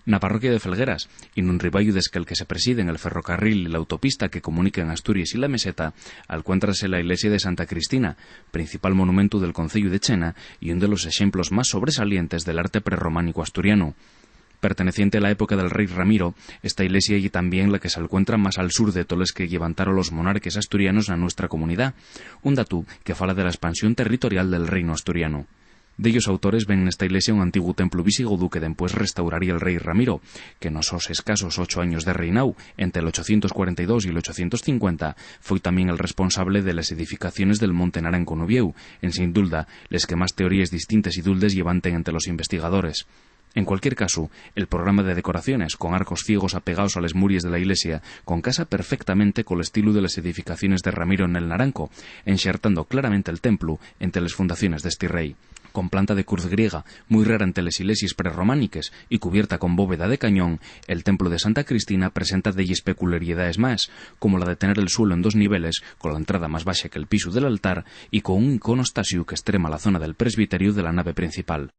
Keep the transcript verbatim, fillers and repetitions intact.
Na parroquia de Felgueras, y nun ribayu desque'l que se presiden el ferrocarril y l'autopista que comuniquen Asturies y la Meseta, alcuéntrase la ilesia de Santa Cristina, principal monumentu del conceyu de Chena y un de los exemplos más sobresalientes del arte prerrománicu asturianu. Perteneciente a la época del rei Ramiro, esta ilesia ye tamién la que s'alcuentra más al sur de toles que llevantaron los monarques asturianos na nuestra comunidá, un datu que fala de la espansión territorial del reinu asturianu. Dellos autores ven nesta ilesia un antiguu templu visigodu que dempués restauraría el rei Ramiro, que nos sos escasos ocho años de reináu, ente l'ochocientos cuarenta y dos y l'ochocientos cincuenta, foi tamién el responsable de les edificaciones del Monte Naranco n'Uviéu, en sin dulda les que más teoríes distintes y duldes llevanten ente los investigadores. En cualquier casu, el programa de decoraciones, con arcos ciegos apegaos a les muries de la ilesia, concasa perfectamente col estilu de les edificaciones de Ramiro nel Naranco, enxertando claramente el templu ente les fundaciones d'esti rei. Con planta de cruz griega, mui rara ente les ilesies prerromániques, y cubierta con bóveda de cañón, el templu de Santa Cristina presenta delles peculiaridaes más, como la de tener el suelo en dos niveles, con la entrada más baxa que el pisu del altar, y con un iconostasiu qu'estrema la zona del presbiteriu de la nave principal.